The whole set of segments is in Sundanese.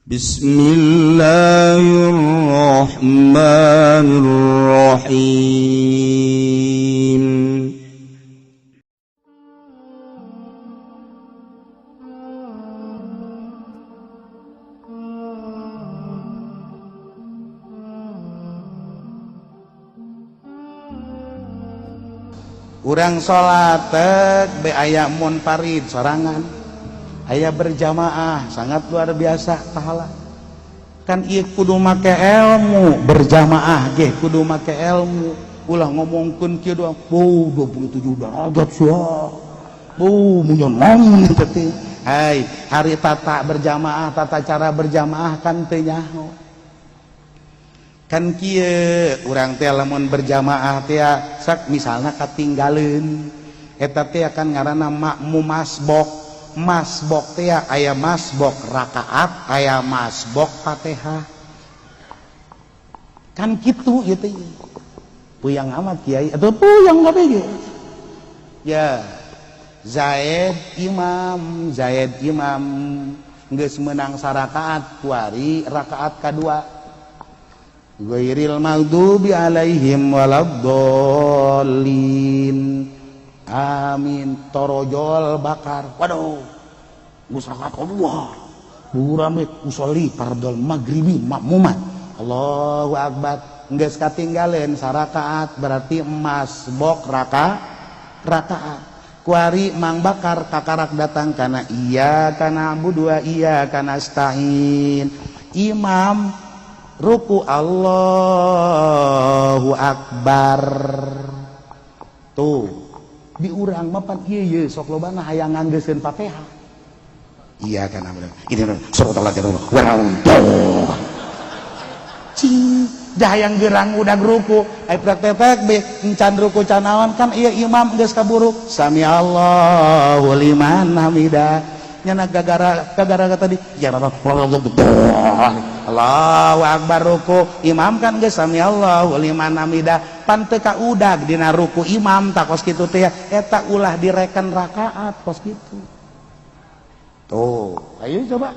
Bismillahirrahmanirrahim. Urang salat be aya munfarid sorangan, aya berjamaah, sangat luar biasa pahala. Kan ieu kudu make ilmu, berjamaah ge kudu make ilmu. Ulah ngomongkeun kieu doang, "Oh, 27 derajat sia." Oh, munyon ngomong teh. Hai, hari tata berjamaah, tata cara berjamaah kan teu nyaho. Kan kieu urang teh lamun berjamaah teh sak misalna katinggaleun eta teh kan ngaranna makmum masbok. Masbok teh aya masbok rakaat, aya masbok Fatihah. Kan kitu ieu teh. Puyang amat kiai atuh puyang kabeh ge. Ya, Zaid imam, Zaid imam geus meunang sarakaat kuari rakaat kadua. Ghairil maghdubi alaihim waladdallin. Amin. Torojol bakar. Waduh. Geus rakaat kedua. Burame usolli fardhol maghribi makmumat. Allahu akbar. Geus katinggaleun sarakaat berarti masbok rakaat. Kuari Mang Bakar kakarak datang kana iyyaka na'budu wa iyyaka nasta'in. Imam ruku Allahu akbar. Tuh di urang mah pan ieu ye sok lobana hayang nganggeuskeun Fatihah. Iya kan ini surat Allah cing hayang gerang udah ruku ai praktek be encan ruku canaon kan ieu imam geus kaburu sami Allahu liman hamida nyana gagara tadi ya Allahu akbar ruku imam kan geus sami Allahu liman hamida pan teu ka udag dina ruku imam tak kos kitu teh eta ulah direken rakaat kos kitu. Tuh ayo coba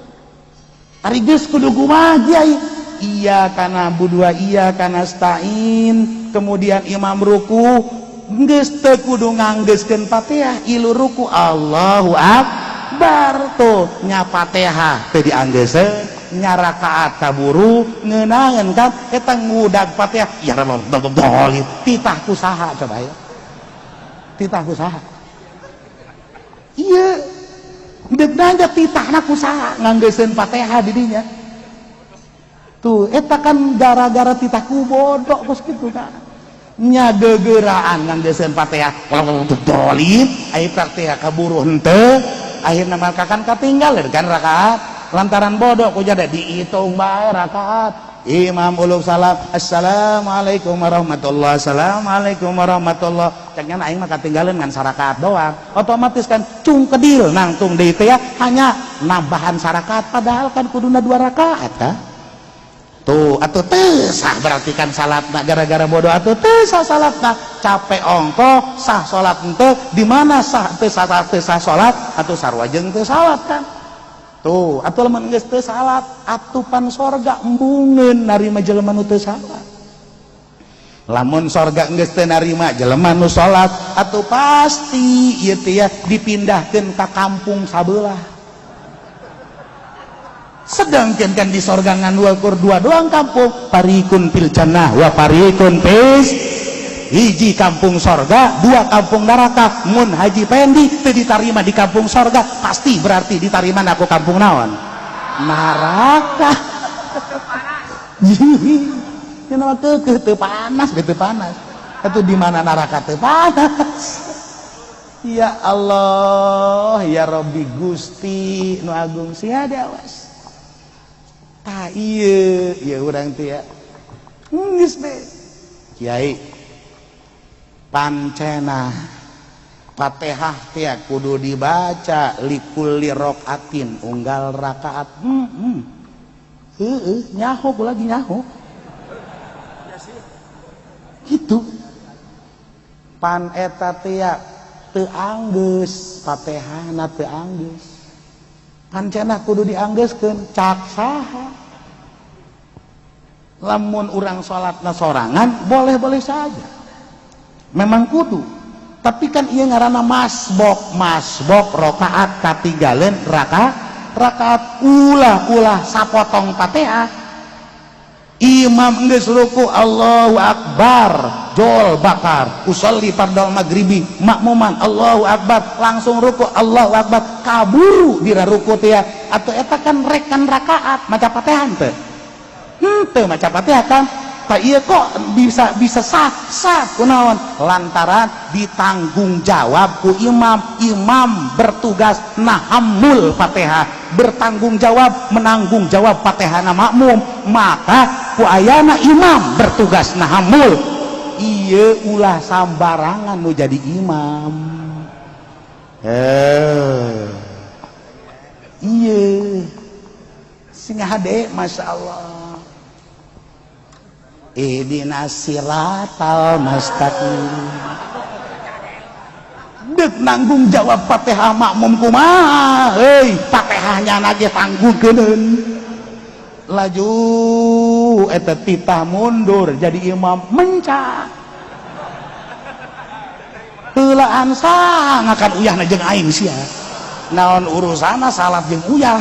ari geus kudu kumaha kiai iya kana budua iya kana stain kemudian imam ruku geus teu kudu nganggeuskeun Fatihah ilu ruku Allahu akbar tuh nya Fatihah teu dianggeuskeun nya rakaat kaburu ngeunaheun kan eta ngudag Fatihah ya rabbal titah ku saha coba ya titah ku saha ieu deuk nanya titahna ku saha nganggeuskeun Fatihah di dinya tuh eta kan gara-gara titah ku bodoh kos kitu kan nya gegeraan nganggeuskeun Fatihah dolin ai praktek kaburu henteu akhirna maka kan katinggal kan rakaat lantaran bodoh ku jadi dihitung bae rakaat. Imam uluk salam assalamualaikum warahmatullah assalamualaikum warahmatullah ceknya aing mah katinggalan ngan sarakaat doang otomatis kan cung kedil nangtung deui teh ya hanya nambahan sarakaat padahal kan kuduna 2 rakaat kan tuh atuh teu sah berarti kan salatna gara-gara bodoh atuh teu sah salatna capek ongkoh sah salat henteu di mana sah teu sah teu sah salat atuh sarua jeung teu salat kan tuh atuh lamun geus teu salat atuh pan sorga embungeun narima jelema nu teu salat lamun sorga geus teu narima jelema nu salat atuh pasti ieu teh ya dipindahkeun ka kampung sabelah. Sedangkan kan di sorga ngan dua doang kampung parikun fil jannah wa parikun fis hiji kampung sorga dua kampung neraka mun Haji Pendi teu ditarima di kampung sorga pasti berarti ditarima aku kampung naon neraka. Nya nama keukeuh teu panas teu panas atuh di mana neraka teu panas. Ya Allah ya Rabbi Gusti nu agung sia awas tah ieu ieu urang teh ya geus be kiai pancena Fatihah teh kudu dibaca likulli rokaatin unggal rakaat. Heueuh nyaho ku lagi nyaho kitu pan eta teh teu anggeus Fatihahna teu anggeus Pan cenah kudu dianggeuskeun cak saha. Lamun urang salatna sorangan boleh-boleh saja. Memang kudu. Tapi kan ieu ngaranna masbok, masbok rakaat katinggaleun rakaat ulah-ulah sapotong Fatihah. Imam geus ruku Allahu Akbar, jol bakar, usolli fardal maghribi, makmuman Allahu Akbar, langsung ruku Allahu Akbar, kaburu dina ruku teh atuh eta kan rekan rakaat maca Fatihah teh. Henteu maca Fatihah kan. Tak iya kok bisa bisa sah sah kunaon lantaran ditanggung jawab ku imam. Imam bertugas nahamul Fatihah, bertanggung jawab menanggung jawab Fatihahna makmum, maka ku ayana imam bertugas nahamul. Iya ulah sambarangan nu jadi imam. Iya sing hade Masya Allah. Ihdinas siratal mustaqim. Dek nanggung jawab Fatihah makmum kumaha heuy, Fatihahnya nage tanggungkeun. Laju eta titah mundur jadi imam mencak. Heulaan sangakan uyahna jeung aing sia. Naon urusanna salat jeung uyah.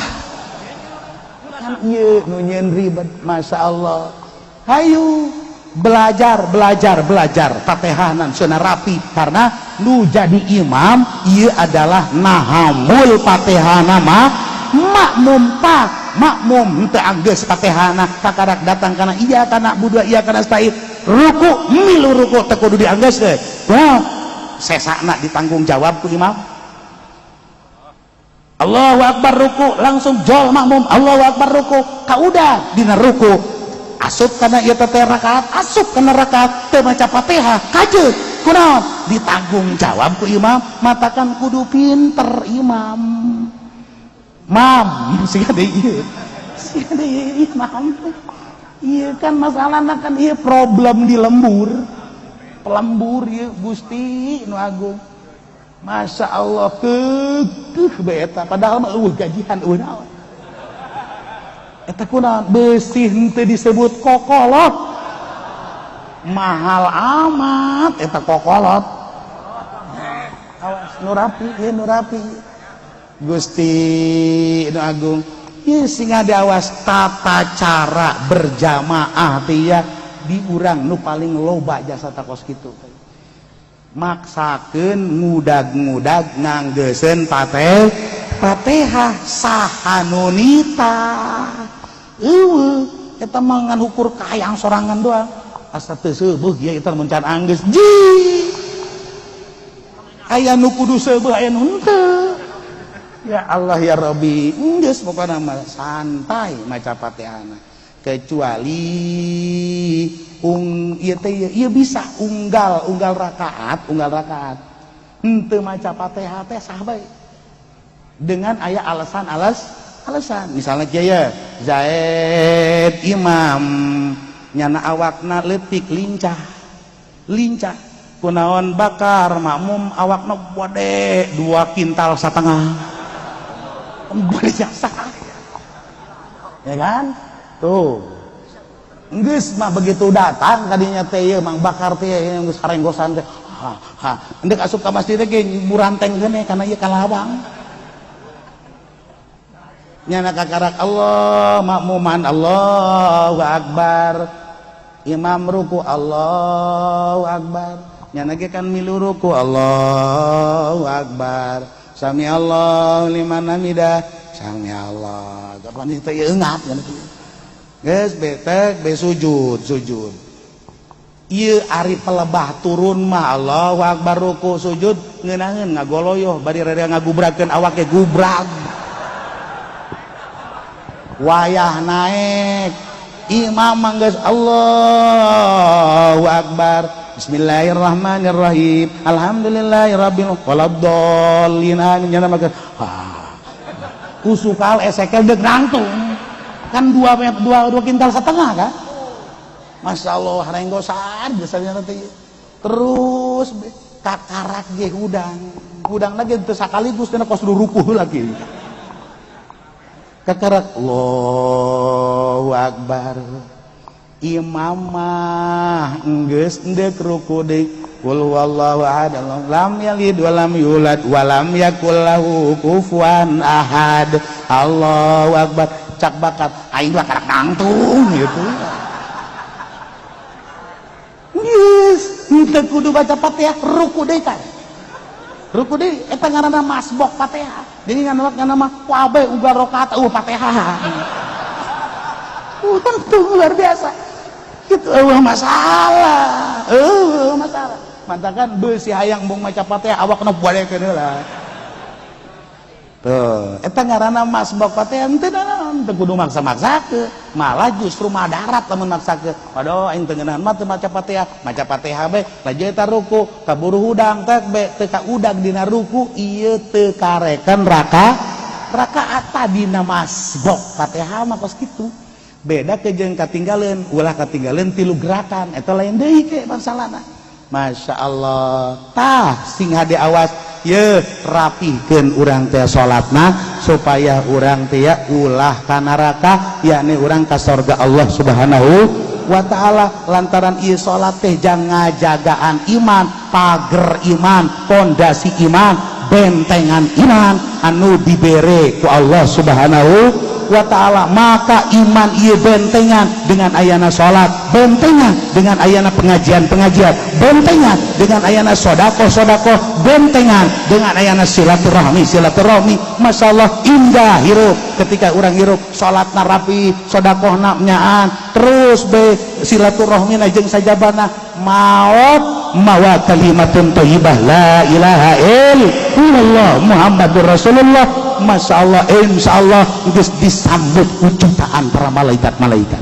Kan ieu nu nyieun ribet, Masya Allah. Hayu belajar belajar belajar Fatihanan cenah rapi, karena nu jadi imam ieu adalah nahamul Fatihana mah makmum pak makmum henteu anggeus Fatihana kakarak datang kana iya kana budua iya kana stain ruku milu ruku teu kudu dianggeuskeun. Wah, sesakna ditanggung jawab ku imam. Allahu Akbar ruku langsung jol makmum Allahu Akbar ruku kaudah dina ruku asup kana ieu teh rakaat asup kana rakaat teu maca Fatihah kajeut kunaon ditanggung jawab ku imam. Matakan kudu pinter imam mam siga deui ieu siga deui imam ieu kan masalahna kan ieu problem di lembur pelembur ieu Gusti nu agung. Masya Allah kekeh bae eta padahal mah eueuh gajian eueuh naon eta kunaon beusi henteu disebut kokolot mahal amat eta kokolot. Awas nu rapi ieu nu rapi Gusti nu agung ieu sing awas tata cara berjamaah teh ya di urang nu paling loba jasa takos kitu maksakeun ngudag-ngudag nganggeuseun Fatihah saha nu nitah eueuh eta mah ngan ukur kahayang sorangan doang asa teu seubeuh ieu eta mun can anggeus ji aya nu kudu seubeuh aya nu henteu. Ya Allah ya Rabbi geus pokona mah santai maca Fatihahna kecuali ieu teh ieu bisa unggal unggal rakaat henteu maca Fatihah teh sah bae dengan aya alasan alasan misalnya kieu Zaid imam nyana awakna leutik lincah lincah kunaon bakar makmum awakna bade 2,5 kintal bade jasa ya kan tuh geus mah begitu datang kadinya teh ieu Mang Bakar teh geus harenggosan teh ha ha endek asup ka masjid teh ge muranteng keneh kana ieu kalawang nyana kakarak Allah makmuman Allahu Akbar imam ruku Allahu Akbar nyana ge kan milu ruku Allahu Akbar sami Allahu liman hamidah sami Allah kapan teh ieu eungap geus betek be sujud sujud ieu ari pelebah turun mah Allahu Akbar ruku sujud ngeunaheun ngagoloyoh bari rada ngagubragkeun awak ge gubrag wayah naik imam manggeus Allahu Akbar bismillahirrahmanirrahim alhamdulillahirabbil waladdallin amin nyana mah ha kusukal esekel deuk nangtung kan 2,5 kintal kan. Masya Allah harenggosan biasanya nanti terus kakarak ge hudang hudang lagi teu sakaligus dina kos rukuh lagi. Kakarak Allahu Akbar, imam mah geus endek ruku deui, qul huwallahu ahad, lam yalid walam yulad walam yakul lahu kufuwan ahad, Allahu akbar. Cak bakat aing mah karak nangtung gitu. Geus henteu kudu baca Fatihah, ruku deui kan, ruku deui. Eta ngaranna masbok Fatihah. Jadi ngaranna mah kabeh unggal rakaat eueuh Fatihah. Untung luar biasa gitu, eueuh masalah, eueuh masalah. Mantakan beusi hayang embung maca Fatihah, awakna badekeun heula. Tuh, eta ngaranna masbok Fatihah. Henteu naon, teu kudu maksa-maksakeun, malah justru madarat lamun maksakeun. Waduh, aing teu ngeunahan mah teu maca Fatihah, maca Fatihah bae. Laju eta ruku, kaburu hudang teh be teu kaudag dina ruku, ieu teu kareken rakaat tadina masbok Fatihah mah kos kitu. Beda ke jeung katinggaleun, ulah katinggaleun tilu gerakan, eta lain deui ke masalahna. Masya Allah, tah sing hade awas ye, rapihkeun urang teh salatna supaya urang teh ulah ka neraka, yakni urang ka sorga Allah Subhanahu wa taala, lantaran ieu salat teh jang ngajagaan iman, pager iman, pondasi iman, bentengan iman anu dibere ku Allah Subhanahu wa ta'ala. Maka iman ieu bentengan dengan ayana salat, bentengan dengan ayana pengajian-pengajian, bentengan dengan ayana sodakoh-sodakoh, bentengan dengan ayana silaturahmi silaturahmi. Masya Allah, indah hirup ketika orang hirup salatna rapi, sodakohna nyaan terus, be silaturahmi jeung sajabana, maot mawa kalimatun thayyibah, la ilaha illallah Muhammadur Rasulullah. Masya Allah, insya Allah geus disambut ku jutaan para malaikat-malaikat.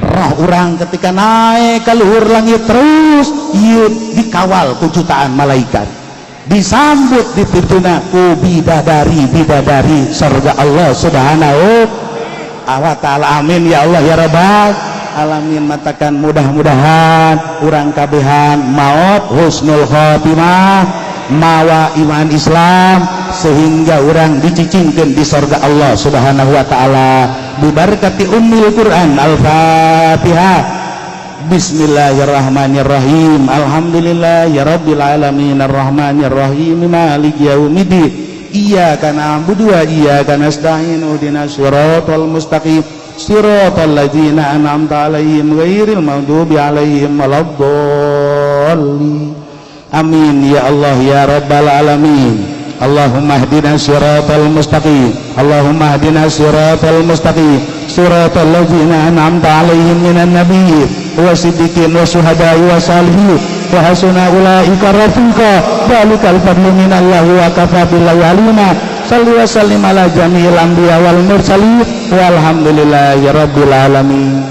Roh orang ketika naik ke luhur langit terus ieu dikawal ku jutaan malaikat, disambut di pintuna ku bidadari bidadari surga Allah Subhanahu wa ta'ala. Amin ya Allah ya rabbal alamin. Matakan mudah-mudahan urang kabehan maut husnul khotimah, mawa iman Islam, sehingga orang dicicingkan di sorga Allah Subhanahu wa ta'ala. Bibarakati ummil Quran. Al-Fatihah. Bismillahirrahmanirrahim. Alhamdulillah ya rabbil alamin, arrahmanirrahim, maliki yaumiddin, iyyaka na'budu wa iyyaka nasta'in, ihdinas siratal mustaqim, siratal ladzina an'amta 'alaihim, ghairil maghdubi 'alaihim waladdallin. Amin ya Allah ya rabbal alamin. Allahumma hdina siratal mustaqim, Allahumma hdina siratal mustaqim, siratal ladzina an'amta 'alaihim minan nabiyyin wasiddiqin wasyuhada'i wasalihin, wa hasuna ulaika rafiqa, dzalikal fadlu minallahi wa kafa billahi alima. Salli wa sallim ala jami'il anbiya wal mursalin, walhamdulillahi rabbil alamin.